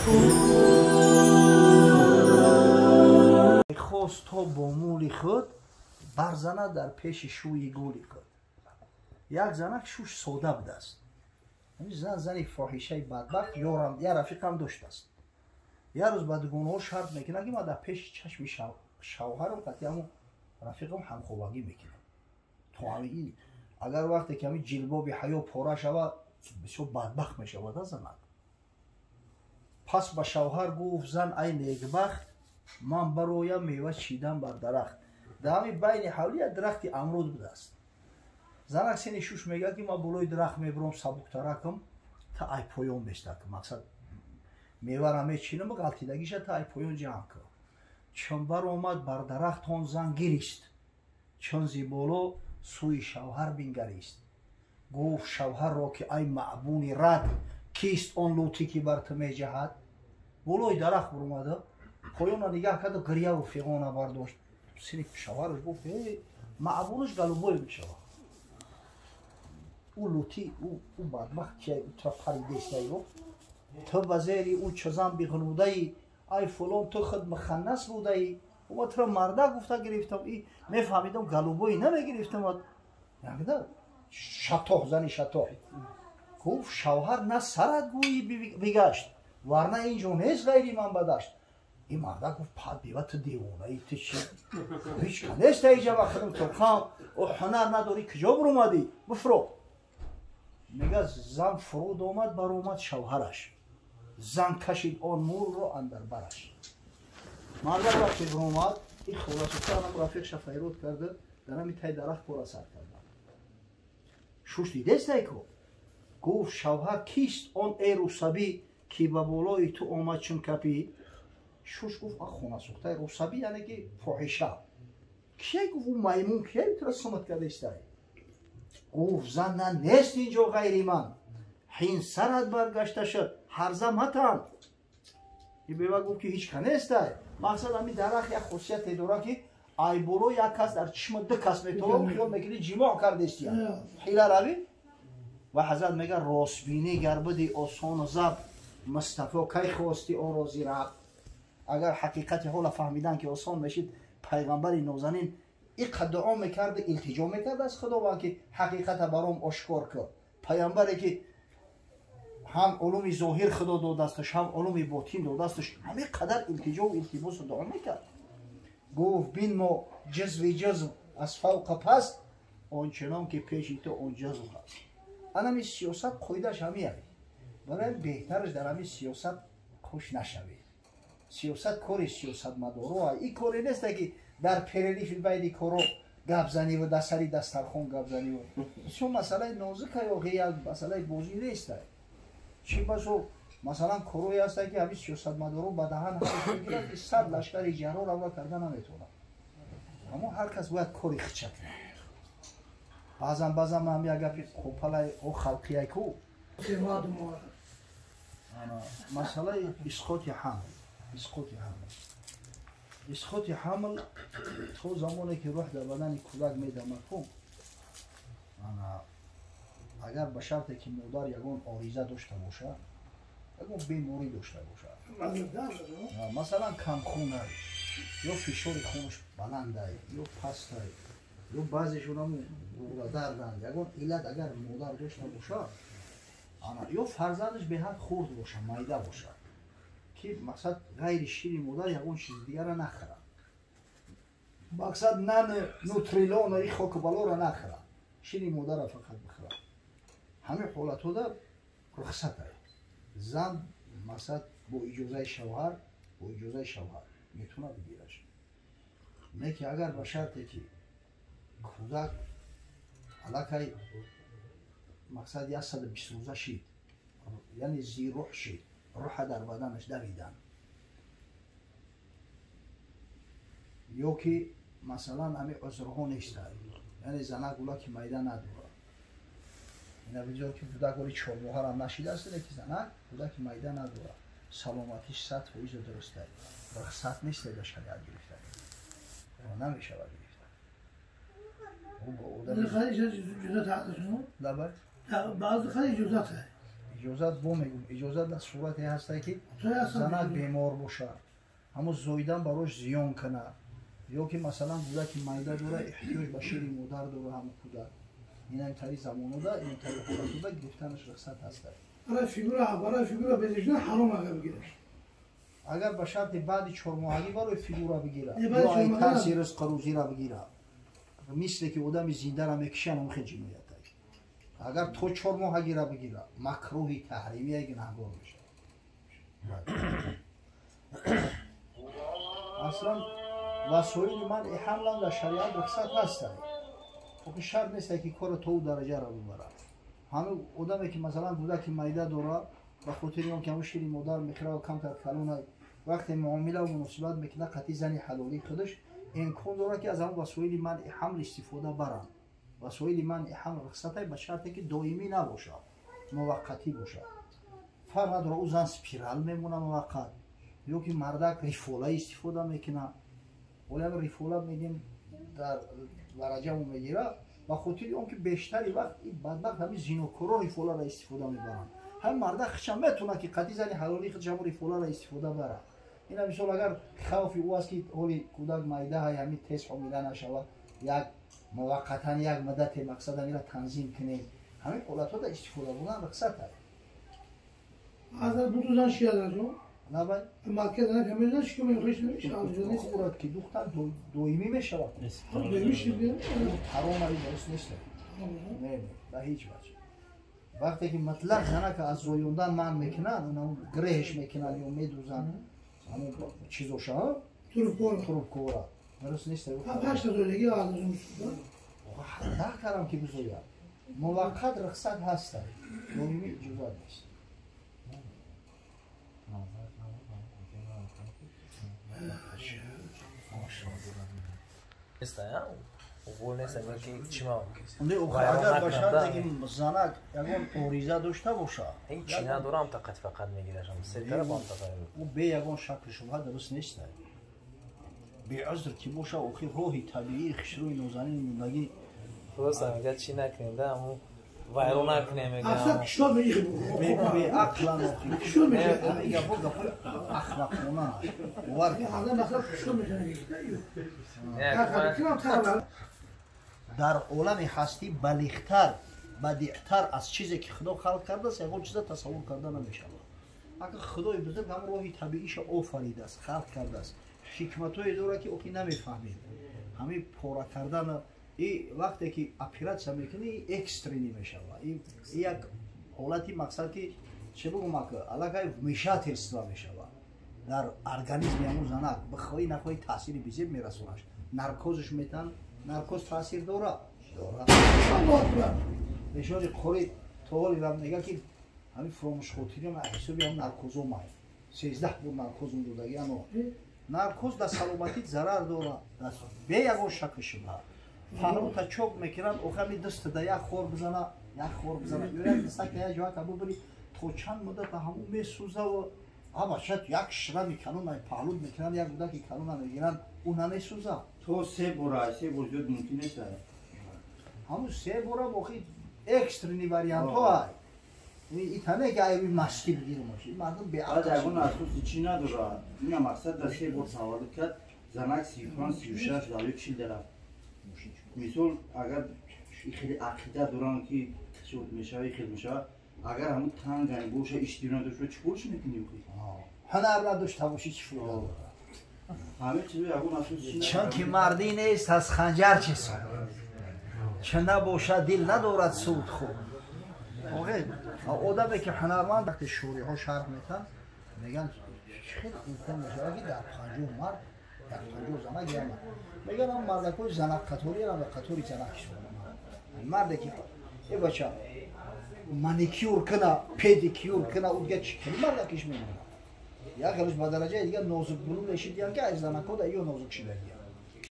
Хост то бо мули худ барзанад дар пеши шӯи гули худ. Як занак шӯш сода будааст. Зан зани фоҳишаи бадбахт ёрам я рафиқам доштааст. Як рӯз ба дугонаҳо шарт мекунад, ки ман дар пеши чашми шавҳарам қатъи ҳамун рафиқам ҳамхобагӣ мекунам. То ҳамин агар вақте ки ҳамин ҷилбоби ҳаё пора шавад, бисёр бадбахт мешавад занак. Пас ба шавҳар гуфт зан: ай некбахт, ман бароям мева чидан бар дарахт. Дар ҳамин байни ҳавлӣ як дарахти амруд будааст. Занак сени шуш мегӯяд, ки ман болои дарахт мебурам, сабуктаракам, та ай поён бестакам. Мақсад мевара мечинам, ғалтидагиша та ай поён ҷамъ кун. Чун баромад бар дарахт он зан гирист, чун зи боло сӯи шавҳар бингарист. Гуфт шавҳарро, ки ай маъбуни рад, кист он лутӣ, ки бар ту меҷаҳад? Болои дарахт буромада, поёнро нигаҳ карду гирьяву фиғона бардошт. Сини шавҳараш гуфт: э, маъбунаш голубой мешавад. Ӯ лутӣ, ӯ бадбахт кия тра паридестай? Гуфт: ту ба зери ӯ чизан биғнудаӣ, ай фулон, ту худ муханнас будаӣ. Ма туро мардак гуфта гирифтам, и мефаҳмидам, голубой намегирифтам. Ягда шатоҳ, зани шатоҳ. Гуфт шавҳар: на сарат гӯйӣ бигашт, варна ин ҷо нест ғайри ман ба дашт. Ин мардак гуфт: пад бева, ту девонаи, ту чи? Ҳеч ка нест иҷа, ва худам тоқам. О, ҳунар надорӣ, куҷо буромадӣ? Бифуро. Мега, зан фуруд омад, баромад шавҳараш, зан кашид он мулро андар бараш. Мардак вақте буромад, ин холасуфтаанам рафиқша файрод карда, дар ҳами таи дарахт кора сар кардам. Шуш дидестай ку. Гуфт шавҳар: кист он, эй русабӣ, ки ба болои ту омад чун капӣ? Шуш гуфт: а хонасӯхтаи русабӣ, яъне ки фоҳиша кие? Гуфт: ӯ маймун кие тура сумат кардаистай? Гуфт зан: на нест инҷо ғайри ман. Ҳин сарат баргашта шуд, ҳарза матан. И бева гуфт, ки ҳеч ка нестай. Мақсад, ҳамин дарахт як хусусияте дорад, ки ай боло як кас дар чишма ду кас метобад, хиёл мекунӣ ҷимоъ кардестия, ҳила равӣ. Ва ҳазрат мега: ростбинӣ гар буди осону заб, Мустафо кай хости онро зираб? Агар ҳақиқати ҳола фаҳмидан ки осон мешид, пайғамбари нозанин иқа дуо мекард, илтиҷо мекард аз Худованд, ки ҳақиқата баром ошкор кун. Пайғамбаре ки ҳам улуми зоҳир Худо додасташ, ҳам улуми ботин додасташ, ҳамин қадар илтиҷову илтимосу дуо мекард. Гуфт: бин мо ҷизви ҷизв аз фавқа паст, ончунон ки пеши ту он ҷизв ҳаст. Анами сиёсат қоидааш ҳамияй. Барои беҳтараш дар ҳамин сиёсат хуш нашавед. Сиёсат кори сиёсатмадоро, ин коре несте, ки дар перерыви байни коро гап заниву дар сари дастархон гап заниву. Бисёр масъалаи нозука, ё як масъалаи бозӣ нестай. Чӣ басо масалан корое ҳастанд, ки ҳамин сиёсатмадоро ба даҳан мегирад, ки 100 лашкари ҷаррор авла карда наметавонад. Аммо ҳар кас бояд кори хича кунад. Баъзан баъзан ман як гапи қопалай о халқияй ку. Масъалаи исқоти ҳамл, исқоти ҳамл, исқоти ҳамл то замоне ки рӯҳ дар бадани кӯдак медамад ку, агар ба шарте ки модар ягон ориза дошта бошад, ягон беморӣ дошта бошад, масалан камхунай ё фишори хунаш баландай ё пастай, ё баъзешонам гурдадарданд, ягон иллат агар модар дошта бошад ё фарзандаш беҳад хурд бошад, майда бошад, ки мақсад ғайри шири модар ягон чизи дигара нахӯрад, мақсад нан нутрилона и хоку балоро нахӯрад, шири модарро фақат бихӯрад, ҳамин ҳолатҳода рухсат ай. Зан мақсад бо иҷозаи шавҳар, бо иҷозаи шавҳар метавонад бигираш. Не ки агар ба шарте ки кӯдак аллакай мақсад 120 рӯза шид, яъне зирӯҳ шид, рӯҳа дар баданаш давидан, ё ки масалан ҳамин узрҳо нестай, яъне занак гулаки майда надорад, ина бигзор ки кӯдак оли 4 моҳарам нашидааст, леки занак кӯдаки майда надорад, саломатиш 100% дурустай, рухсат нестай дар шариат гирифта намешавад гирифта. Лабай. Баъзе хеле иҷозат. Иҷозат бо мегум, иҷозат дар сурате ҳаста ки занак бемор бошад, ҳамо зоидан барош зиён кунад, ё ки масалан кӯдаки майда дора, эҳтиёҷ ба шири модар дора ҳамо кӯдак. Ин тари замонода, ин тари ҳолатода гирифтанаш рухсат ҳаста. Барои фигура безишна ҳаром агар бигираш. Агар ба шарти баъди чормоҳагӣ барои фигура бигирад, ё ай тарси ризқу рӯзира бигирад, мисле ки одами зиндара мекишанд, ҳам хел ҷиноят. Агар то чормоҳагира бигирад, макрӯҳи таҳримия гунаҳгор мешавад. Аслан васоили манъи ҳамлам дар шариат рухсат ҳастад. Охи шарт нест ки корро то ӯ дараҷаро бибарад. Ҳамин одаме ки масалан кӯдаки майда дорад, ба хотири он ки ҳамун шири модар мехӯрад ва камтар калонай, вақте муомилаву муносибат мекунад қатъи зани ҳалолии худаш, имкон дорад ки аз ҳамун васоили манъи ҳамл истифода баранд. Васоили манъи ҳамл рухсатай ба шарте ки доимӣ набошад, муваққатӣ бошад. Фарқ надорад, ӯ зан спирал мемонад муваққат, ё ки мардак рифола истифода мекунад. Ҳоло ҳамин рифола мегем дар вараҷамо мегирад, ба хотири он ки бештари вақт ин бадбахт ҳамин зинокоро рифоларо истифода мебаранд. Ҳамин мардак худшам метавонад ки қатъи зани ҳалолии худш ҳамон рифоларо истифода барад. Ина мисол агар хавфи ӯ аст ки ҳоли кӯдак майда ҳай, ҳамин тез ҳомила нашавад, як муваққатан як муддате мақсад ҳаминро танзим кунем, ҳамин ҳолатҳода истифода бурдан рухсат ҳай. Азар бутузан шиядажон? Набай? Марказ занак ҳамин шикум мехоҳиш намешавад. Хӯрад ки духтар доимӣ мешавад. Доимӣ шид. Ҳаром ай дуруст нест. Не, не, ба ҳеҷ ваҷҳ. Вақте ки мутлақ занака аз зоёндан манъ мекунанд, онам греҳш мекунанд ё медузанд, ҳамон чизоша, трубкора. Дуруст нест. Ҳашт зоягӣ азон. Даҳ карам ки бизояд. Муваққат рухсат ҳаст, доимӣ иҷозат нест. Агар ба шарте ки занак ягон ориза дошта бошад, ҳеҷ надорам, тақат фақат мегирашам, се тараф ам тақат. Ӯ бе ягон шакли шубҳа дуруст нест. Беузр ки боша, охир роҳи табиии хушрӯи нозанини мундагӣ. Просто мегӯяд чӣ накунем да, ҳамун вайрон накунем мегӯям. Аслан кишвар меихи беақлан охир. Кишвар мешавад. Гапо гапои ахмақона. Бовар кун. Кишвар мешавад. Дар олами ҳастӣ балиғтар, бадиътар аз чизе ки Худо халқ кардааст, ягон чиза тасаввур карда намешавад. Агар Худои бузург ҳам роҳи табииша офаридааст, халқ кардааст, ҳикматҳое дорад ки охи намефаҳмед. Ҳамин пора кардан и вақте ки оператсия мекунӣ, экстренӣ мешавад. И як ҳолати мақсад ки чӣ бигӯм, аллакай вмешательство мешавад дар организми ҳамун занак, бихоҳӣ нахоҳӣ таъсири безеб мерасонаш. Наркозш метан, наркоз таъсир дорад? Дорад. Бешори қори то ҳоли рам мега ки ҳамин фуромӯшхотириам ҳисоби ҳам наркозо май. 13 бор наркозм додаги ано. Наркоз дар саломатӣ зарар дорад, бе ягон шакку шубҳа. Паҳлӯта чок мекунанд, охами дастда як хор бизана, як хор бизана, ё як дастака як ҷоака бубири, то чанд муддата ҳамун месӯзаву абача як шрами калона паҳлӯт мекунанд, як гудаки калона мегиранд, ӯ намесӯзад. То се бора, се бор зиёд мумкин нест. Ҳамун се бора охи экстрени вариантҳо ай. Итане ки ай мастӣ бигирим оши. Мардум беақл. Баъд ягон асоси чӣ надорад. Ина мақсад дар се бор таваллуд кард, занак 35, 36, ё 40 дарафт. Мисол агар хеле ақида доранд ки шуд мешава, хел мешава, агар ҳамун тангани боша, иштиҳо надошта, чӣ корш мекунӣ охи? Ҳунар надошта бошӣ чӣ фоида дорад? Ҳамин чизо ягон асоси чӣ надорад. Чунки мардӣ нест аз ханҷар чӣ суд, чӣ набошад дил надорад суд худ. Охе одаме ки ҳунарманд, вақте шӯриҳо шарҳ метаҳанд, мегӯянд хел имкон мешавад ки дар 50 мард, дар 50 занак як мард. Мегӯянд ҳам мардакҳои занак қаториам ва қатори занак ҳисоб мекунанд. Марде ки э бача маникюр куна, педикюр куна, ӯ дига чӣ кани мардакиш мемонад. Як хелаш ба дараҷаи дига нозукбулу мешидиянд ки аз занакҳо да ё нозук шидагия.